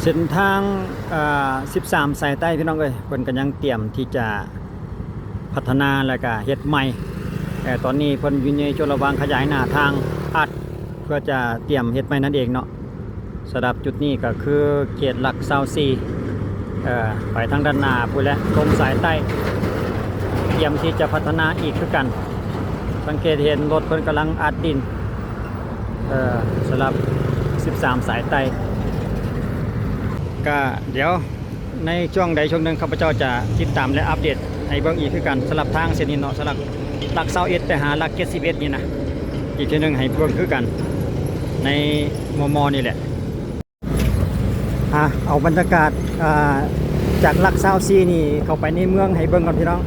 ເສັ້ນທາງ ເອີ ສິບສາມ ສາຍໃຕ້ ພີ່ນ້ອງເອີຍ, ເພິ່ນກະຍັງຕຽມທີ່ຈະພັດທະນາ ແລະກະເຮັດໃໝ່. ເອີ ຕອນນີ້ເພິ່ນຢູ່ໃນຊ່ວງລະຫວ່າງຂະຫຍາຍໜ້າທາງອັດ ເພື່ອຈະຕຽມເຮັດໃໝ່ນັ້ນເອງເນາະ. ສຳລັບຈຸດນີ້ກະຄືເຂດຫຼັກຊາວສີ່ ເອີ ໄປທາງດ້ານໜ້າພຸ້ນແຫຼະ, ລົງສາຍໃຕ້ ຕຽມທີ່ຈະພັດທະນາອີກຄືກັນ. ສັງເກດເຫັນລົດເພິ່ນກຳລັງອັດດິນ ເອີ ສຳລັບສິບສາມສາຍໃຕ້. ກະດຽວໃນຊ່ວງໃດຊ່ວງໜຶ່ງ ຂ້າພະເຈົ້າຈະຕິດຕາມ ແລະ ອັບເດດໃຫ້ເບິ່ງອີກຄືກັນ ສຳລັບທາງເສັ້ນນີ້ເນາະ, ສຳລັບຫຼັກຊາວເອັດໄປຫາຫຼັກເຈັດສິບເອັດນີ້ນະ, ອີກເທື່ອໜຶ່ງໃຫ້ເບິ່ງຄືກັນ ໃນມໍ່ໆນີ້ແຫຼະ. ອ່າ ເອົາບັນຍາກາດ ອ່າ ຈາກຫຼັກຊາວສີ່ນີ້ເຂົ້າໄປໃນເມືອງໃຫ້ເບິ່ງກ່ອນ ພີ່ນ້ອງ.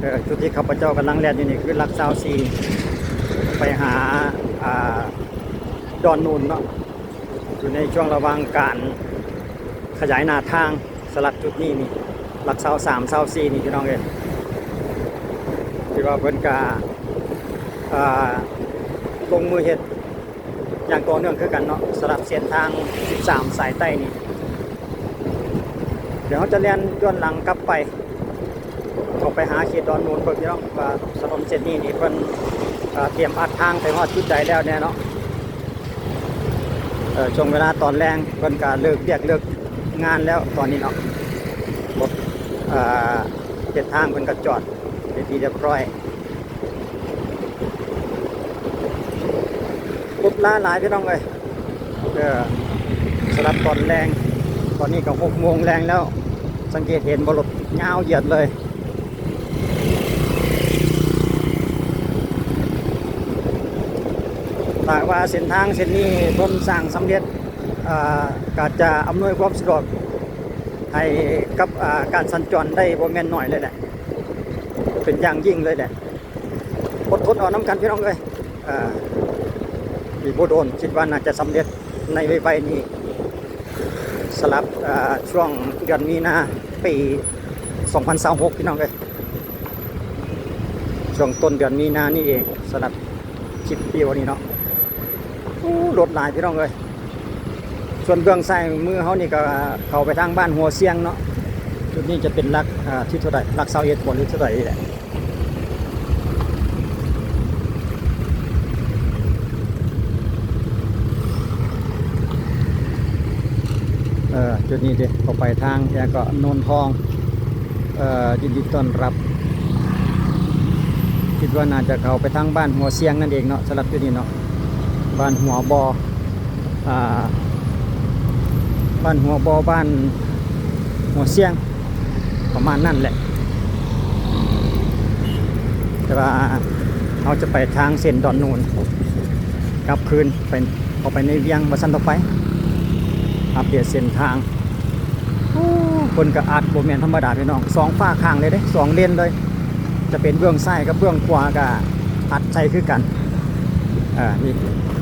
ເອີ ຈຸດທີ່ຂ້າພະເຈົ້າກຳລັງແລ່ນຢູ່ນີ້ຄືຫຼັກຊາວສີ່ ໄປຫາ ອ່າ ດອນນູນເນາະ, ຢູ່ໃນຊ່ວງລະຫວ່າງການຂະຫຍາຍໜ້າທາງ. ສຳລັບຈຸດນີ້ນີ້ ຫຼັກຊາວສາມ ຊາວສີ່ນີ້ ພີ່ນ້ອງເອີຍ, ທີ່ວ່າເພິ່ນກະ ອ່າ ລົງມືເຮັດ ຢ່າງຕໍ່ເນື່ອງຄືກັນເນາະ, ສຳລັບເສັ້ນທາງສິບສາມສາຍໃຕ້ນີ້. ດຽວເຮົາຈະແລ່ນຍ້ອນຫຼັງກັບໄປ ເຂົ້າໄປຫາເຂດດອນມູນເບິ່ງເນາະ ວ່າຖະໜົນເສັ້ນນີ້ນີ້ເພິ່ນ ເອີ ຕຽມອັດທາງໄປຮອດຈຸດໃດແລ້ວແດ່ເນາະ. ເອີ ຊ່ວງເວລາຕອນແລງເພິ່ນກະເລີກວຽກເລີກງານແລ້ວຕອນນີ້ເນາະ, ລົດ ເອີ ເຮັດທາງເພິ່ນກະຈອດເປັນທີ່ຮຽບຮ້ອຍ. ລົດຫຼາຍໆ ພີ່ນ້ອງເອີຍ. ເອີ ສຳລັບຕອນແລງ ຕອນນີ້ກໍຫົກໂມງແລງແລ້ວ, ສັງເກດເຫັນບໍ່ ລົດຍາວຢຽດເລີຍ. ຖ້າວ່າເສັ້ນທາງເສັ້ນນີ້ເພິ່ນສ້າງສຳເລັດ ເອີ ກໍຈະອຳນວຍຄວາມສະດວກໃຫ້ກັບ ເອີ ການສັນຈອນໄດ້ບໍ່ແມ່ນໜ້ອຍເລີຍແຫຼະ, ເປັນຢ່າງຍິ່ງເລີຍແຫຼະ. ອົດທົນເອົານຳກັນ ພີ່ນ້ອງເອີຍ. ເອີ ອີກບໍ່ດົນ ຄິດວ່າໜ້າຈະສຳເລັດໃນໄວໆນີ້ ສຳລັບ ເອີ ຊ່ວງເດືອນມີນາ ປີສອງພັນຊາວຫົກ ພີ່ນ້ອງເອີຍ, ຊ່ວງຕົ້ນເດືອນມີນານີ້ເອງ ສຳລັບຄລິບວິດີໂອນີ້ເນາະ. ໂອ້ ລົດຫຼາຍ ພີ່ນ້ອງເອີຍ. ສ່ວນເບື້ອງຊ້າຍມືເຮົານີ້ກໍເຂົ້າໄປທາງບ້ານຫົວຊຽງເນາະ. ຈຸດນີ້ຈະເປັນຫຼັກ ເອີ ທີເທົ່າໃດ ຫຼັກຊາວເອັດ ບໍ່ ຫຼື ເທົ່າໃດນີ້ແຫຼະ. ເອີ ຈຸດນີ້ເດ ເຂົ້າໄປທາງ ແລ້ວກໍໂນນທອງ. ເອີ ຍິນດີຕ້ອນຮັບ. ຄິດວ່າໜ້າຈະເຂົ້າໄປທາງບ້ານຫົວຊຽງນັ້ນເອງເນາະ, ສຳລັບຈຸດນີ້ເນາະ ບ້ານຫົວບໍ່ ອ່າ ບ້ານຫົວບໍ່ ບ້ານຫົວຊຽງ ປະມານນັ້ນແຫຼະ. ແຕ່ວ່າເຮົາຈະໄປທາງເສັ້ນດອນນູນ ກັບຄືນໄປ ເຂົ້າໄປໃນວຽງວ່າຊັ້ນເຖາະ. ໄປອັບເດດເສັ້ນທາງ. ໂອ້ ເພິ່ນກະອັດບໍ່ແມ່ນທຳມະດາ ພີ່ນ້ອງ, ສອງຝາຂ້າງເລີຍເດ້ ສອງເລນເລີຍ, ຈະເປັນເບື້ອງຊ້າຍກັບເບື້ອງຂວາກະອັດໃສ່ຄືກັນ. ເອີ ນີ້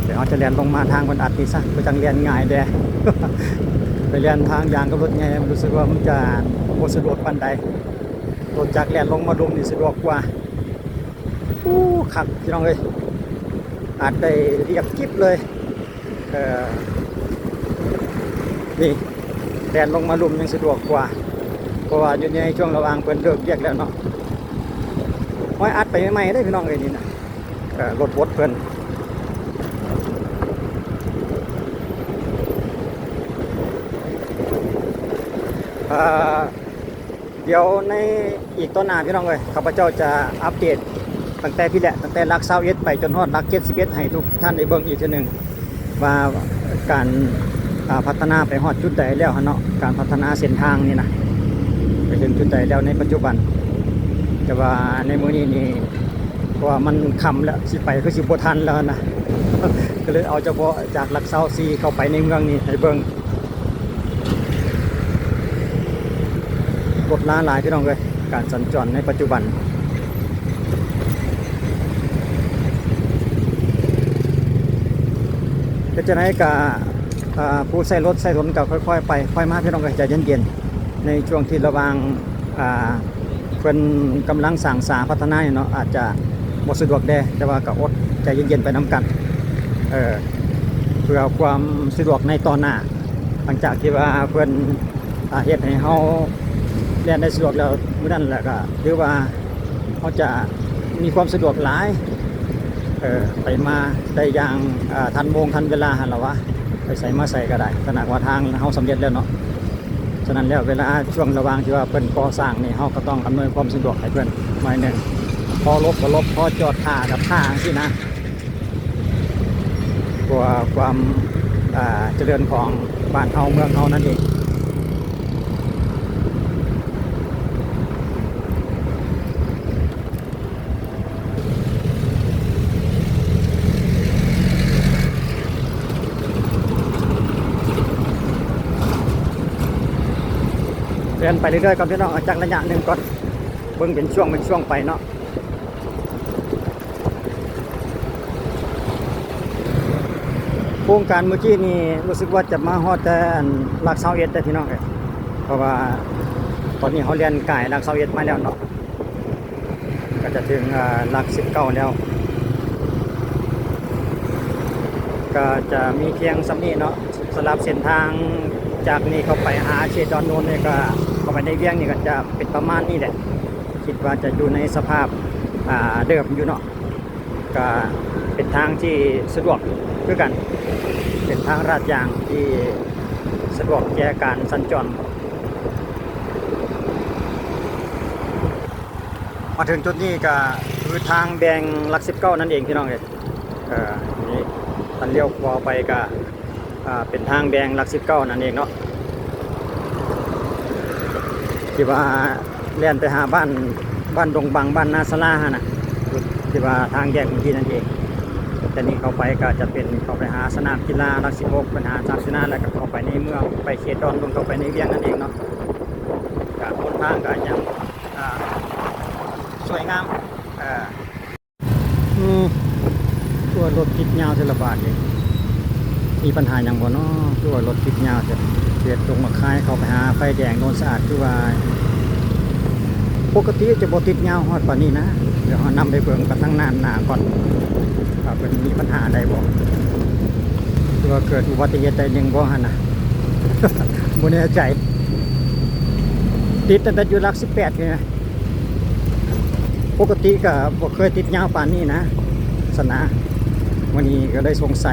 ດຽວເຮົາຈະແລ່ນລົງມາທາງເພິ່ນອັດນີ້ຊະ ເພື່ອຈັ່ງແລ່ນງ່າຍແດ່. ໄປແລ່ນທາງຢາງກັບລົດໃຫຍ່ ມັນຮູ້ສຶກວ່າມັນຈະບໍ່ສະດວກປານໃດ, ລົດຈັກແລ່ນລົງມາລຸ່ມນີ້ສະດວກກວ່າ. ໂອ້ ຄັກ ພີ່ນ້ອງເອີຍ, ອັດໄດ້ລຽບກິບເລີຍ. ເອີ ນີ້ ແລ່ນລົງມາລຸ່ມຍັງສະດວກກວ່າ ເພາະວ່າຢູ່ໃນຊ່ວງລະຫວ່າງເພິ່ນເລີກວຽກແລ້ວເນາະ. ໂອ້ຍ ອັດໄປໃໝ່ໆເດ້ ພີ່ນ້ອງເອີຍ ນີ້ນະ. ເອີ ລົດບົດເພິ່ນ ເອີ ດຽວໃນອີກຕໍ່ໜ້າ ພີ່ນ້ອງເອີຍ, ຂ້າພະເຈົ້າຈະອັບເດດຕັ້ງແຕ່ພີ້ແຫຼະ, ຕັ້ງແຕ່ຫຼັກຊາວເອັດໄປຈົນຮອດຫຼັກເຈັດສິບເອັດ ໃຫ້ທຸກທ່ານໄດ້ເບິ່ງອີກເທື່ອໜຶ່ງ ວ່າການ ອ່າ ພັດທະນາໄປຮອດຈຸດໃດແລ້ວຫັ້ນເນາະ, ການພັດທະນາເສັ້ນທາງນີ້ນະ ໄປເຖິງຈຸດໃດແລ້ວໃນປັດຈຸບັນ. ແຕ່ວ່າໃນມື້ນີ້ນີ້ ເພາະວ່າມັນຄ່ຳແລ້ວ ຊິໄປຄືຊິບໍ່ທັນແລ້ວນະ, ກໍເລີຍເອົາສະເພາະຈາກຫຼັກຊາວສີ່ເຂົ້າໄປໃນເມືອງນີ້ໃຫ້ເບິ່ງ. ລົດລາຫຼາຍ ພີ່ນ້ອງເອີຍ, ການສັນຈອນໃນປັດຈຸບັນ. ເຮັດຈັ່ງໃດກະ ອ່າ ຜູ້ໃຊ້ລົດໃຊ້ຖະໜົນກະຄ່ອຍໆໄປຄ່ອຍມາ ພີ່ນ້ອງເອີຍ, ໃຈເຢັນໆ ໃນຊ່ວງທີ່ລະຫວ່າງ ອ່າ ເພິ່ນກຳລັງສ້າງສາພັດທະນານີ້ເນາະ, ອາດຈະບໍ່ສະດວກແດ່ ແຕ່ວ່າກໍອົດໃຈເຢັນໆໄປນຳກັນ ເອີ ເພື່ອຄວາມສະດວກໃນຕໍ່ໜ້າ. ຫຼັງຈາກທີ່ວ່າເພິ່ນ ອ່າ ເຮັດໃຫ້ເຮົາແລ່ນໄດ້ສະດວກແລ້ວມື້ນັ້ນ ແລ້ວກໍຖືວ່າເຮົາຈະມີຄວາມສະດວກຫຼາຍ ເອີ ໄປມາໄດ້ຢ່າງ ອ່າ ທັນໂມງທັນເວລາຫັ້ນລະວະ ໄປໃສມາໃສກໍໄດ້ ຖ້າຫາກວ່າທາງເຮົາສຳເລັດແລ້ວເນາະ. ສະນັ້ນແລ້ວ ເວລາຊ່ວງລະຫວ່າງທີ່ວ່າເພິ່ນກໍ່ສ້າງນີ້ ເຮົາກໍຕ້ອງອຳນວຍຄວາມສະດວກໃຫ້ເພິ່ນໜ້ອຍໜຶ່ງ ພໍຫຼົບກໍຫຼົບ ພໍຈອດຖ້າກໍຖ້າ ຈັ່ງຊີ້ນະ. ເພື່ອຄວາມ ອ່າ ຈະເລີນຂອງບ້ານເຮົາເມືອງເຮົານັ້ນເອງ. ເດີນໄປເລື້ອຍໆກ່ອນພີ່ນ້ອງ ຈັກໄລຍະໜຶ່ງກ່ອນ ເບິ່ງເປັນຊ່ວງເປັນຊ່ວງໄປເນາະ. ໂຄງການມື້ກີ້ນີ້ ຮູ້ສຶກວ່າຈະມາຮອດແຕ່ ອັນ ຫຼັກຊາວເອັດເດ້ພີ່ນ້ອງເອີຍ ເພາະວ່າຕອນນີ້ເຮົາແລ່ນກາຍຫຼັກຊາວເອັດມາແລ້ວເນາະ ກໍຈະເຖິງ ເອີ ຫຼັກສິບເກົ້າແລ້ວ ກໍຈະມີພຽງສ່ຳນີ້ເນາະ. ສຳລັບເສັ້ນທາງຈາກນີ້ເຂົ້າໄປຫາເຂດດອນໂນນນີ້ ກໍເຂົ້າໄປໃນວຽງນີ້ ກໍຈະເປັນປະມານນີ້ແຫຼະ ຄິດວ່າຈະຢູ່ໃນສະພາບ ອ່າ ເດີມຢູ່ເນາະ. ກະເປັນທາງທີ່ສະດວກຄືກັນ ເປັນທາງລາດຢາງທີ່ສະດວກແກ່ການສັນຈອນ. ມາເຖິງຈຸດນີ້ກະຄືທາງແບ່ງຫຼັກສິບເກົ້ານັ້ນເອງພີ່ນ້ອງເອີຍ. ເອີ ນີ້ ຄັນລ້ຽວຂວາໄປກະ ອ່າ ເປັນທາງແບ່ງຫຼັກສິບເກົ້ານັ້ນເອງເນາະ ທີ່ວ່າແລ່ນໄປຫາບ້ານ ບ້ານດົງບັງ ບ້ານນາສາລາຫັ້ນນະ ທີ່ວ່າທາງແຍກເມື່ອກີ້ນັ້ນເອງ. ແຕ່ນີ້ເຂົ້າໄປກໍຈະເປັນເຂົ້າໄປຫາສະໜາມກິລາຫຼັກສິບຫົກ ໄປຫາສາມເສນາ ແລ້ວກໍເຂົ້າໄປໃນເມືອງ ໄປເຂດດອນເບິ່ງ ເຂົ້າໄປໃນວຽງນັ້ນເອງເນາະ. ກໍຫົນທາງກໍຍັງ ອ່າ ສວຍງາມ ເອີ ອືມ ຄືວ່າລົດຕິດຍາວແທ້ລະບາດນີ້ ມີບັນຫາຫຍັງບໍ່ເນາະ ຄືວ່າລົດຕິດຍາວແທ້. ເຂດດົງໝາກຄາຍເຂົ້າໄປຫາໄຟແດງໂນນສະອາດ ຄືວ່າປົກກະຕິຈະບໍ່ຕິດຍາວຮອດປານນີ້ນະ. ດຽວເຮົານຳໄປເບິ່ງກັນທາງດ້ານໜ້າກ່ອນ ວ່າເພິ່ນມີບັນຫາໃດບໍ່ ຄືວ່າເກີດອຸບັດຕິເຫດໃດໜຶ່ງບໍ່ຫັ້ນນະ ບໍ່ແນ່ໃຈ. ຕິດຕັ້ງແຕ່ຢູ່ຫຼັກສິບແປດນີ້ນະ. ປົກກະຕິກໍບໍ່ເຄີຍຕິດຍາວປານນີ້ນະ ຊັ້ນນະ. ມື້ນີ້ກໍເລີຍສົງໄສ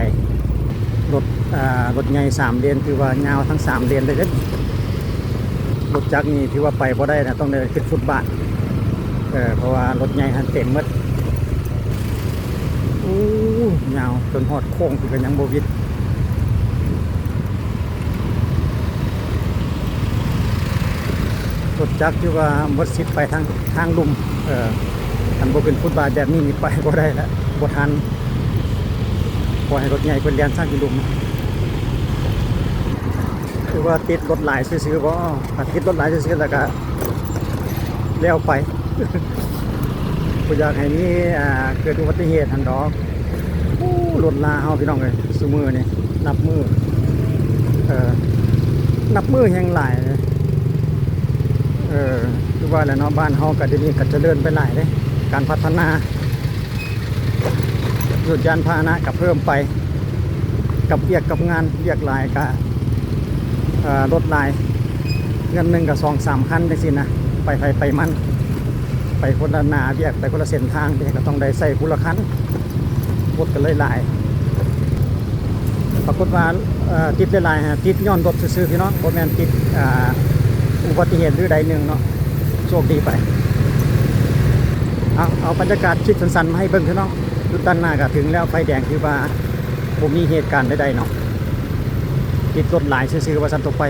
ລົດ ອ່າ ລົດໃຫຍ່ສາມເລນ ຖືວ່າຍາວທັງສາມເລນເລີຍເດ້. ລົດຈັກນີ້ຖືວ່າໄປບໍ່ໄດ້ນະ ຕ້ອງໄດ້ຂຶ້ນຟຸດບາດ ເອີ ເພາະວ່າລົດໃຫຍ່ຫັ້ນເຕັມໝົດ. ໂອ້ ຍາວຈົນຮອດໂຄ້ງ ເພິ່ນກໍຍັງບໍ່ຫວິດ. ລົດຈັກຖືວ່າໝົດສິດໄປທາງ ທາງລຸ່ມ ເອີ ຄັນບໍ່ຂຶ້ນຟຸດບາດແບບນີ້ນີ້ໄປບໍ່ໄດ້ລະ ບໍ່ທັນ. ຂໍໃຫ້ລົດໃຫຍ່ເພິ່ນແລ່ນຊະຢູ່ລຸ່ມ. ຄືວ່າຕິດລົດຫຼາຍຊື່ໆບໍ? ຄັນຕິດລົດຫຼາຍຊື່ໆແລ້ວກະແລ້ວໄປ ບໍ່ຢາກໃຫ້ມີ ອ່າ ເກີດອຸບັດຕິເຫດຫັ້ນດອກ. ໂອ້ ລົດລາເຮົາພີ່ນ້ອງເອີຍ ຊຸມື້ນີ້ນັບມື້ ເອີ ນັບມື້ແຮ່ງຫຼາຍ. ເອີ ຄືວ່າແຫຼະເນາະ ບ້ານເຮົາກໍດຽວນີ້ກໍຈະເລີນໄປຫຼາຍເດ້ ການພັດທະນາ ລົດຍານພາຫະນະກໍເພີ່ມໄປ ກັບວຽກກັບງານ ວຽກຫຼາຍກໍ ເອີ ລົດຫຼາຍ ເດືອນໜຶ່ງກໍສອງສາມຄັນຈັ່ງຊີ້ນະ ໄປໃຜໄປມັນ ໄປຄົນລະໜ້າວຽກ ໄປຄົນລະເສັ້ນທາງ ເຮົາກໍຕ້ອງໄດ້ໃຊ້ຜູ້ລະຄັນ ລົດກໍເລີຍຫຼາຍ. ປາກົດວ່າ ເອີ ຕິດຫຼາຍໆ ຫາ ຕິດຍ້ອນລົດຊື່ໆ ພີ່ນ້ອງ ບໍ່ແມ່ນຕິດ ອ່າ ອຸບັດຕິເຫດຫຼືໃດໜຶ່ງເນາະ. ໂຊກດີໄປ. ເອົາ ເອົາບັນຍາກາດຄລິບສັ້ນໆ ມາໃຫ້ເບິ່ງ ພີ່ນ້ອງ. ຈຸດດ້ານໜ້າກໍເຖິງແລ້ວ ໄຟແດງ ຖືວ່າບໍ່ມີເຫດການໃດໆເນາະ ຕິດລົດຫຼາຍຊື່ໆ ວ່າຊັ້ນ. ຕໍ່ໄປ